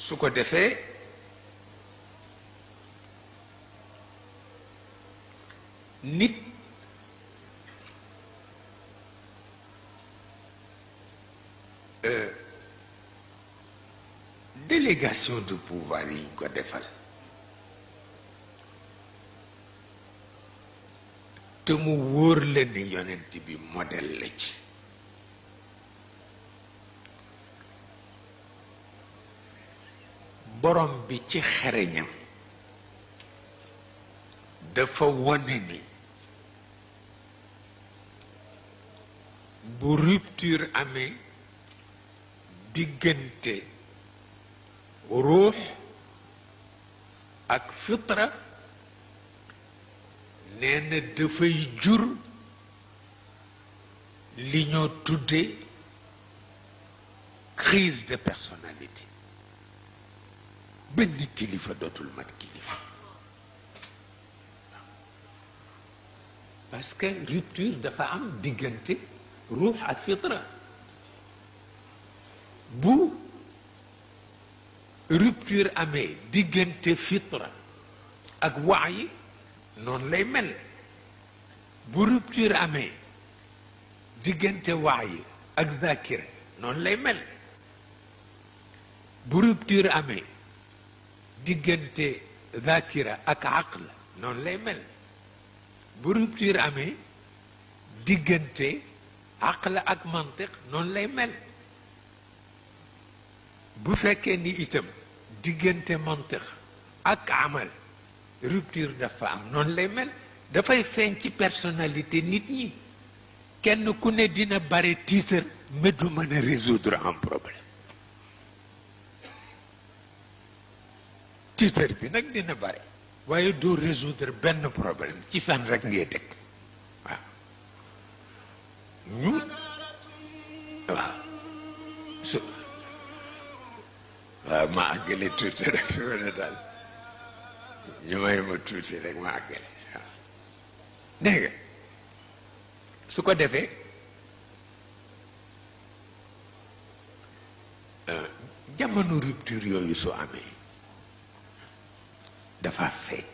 su ko defee nit délégation de pouvoir yi ñu ko defal te mu wóor la ni yonent bi modèle la ci borom bi ci xereñam dafa wone ni bu rupture amee diggante ruux ak fitra nee na dafay jur li ñoo tudde crise de personnalité benn kilifa dootul mat kilifa parce que rupture dafa am diggante ruux ak fitra bu rupture amee diggante fitra ak waay noonu lay mel bu rupture amee diggante waay ak zakira noonu lay mel bu rupture amee diggante zakira ak aql noonu lay mel bu rupture amee diggante aql ak mantiq noonu lay mel bu fekkee ni itam diggante mantiq ak amal rupture dafa am noonu lay mel dafay feeñ ci personnalité nit ñi kenn ku ne dina bare titre mais du mën a résoudre un problème titre bi nag dina bare waaye doo résoudre benn problème ci fen rek ngay dëkk waaw ñu waaw su waaw ma àggale tuuti rek fi ma ne daal ñu may ma tuuti rek ma àggale waaw dégg nga su ko defee jamono rupture yooyu su amee dafa feeñ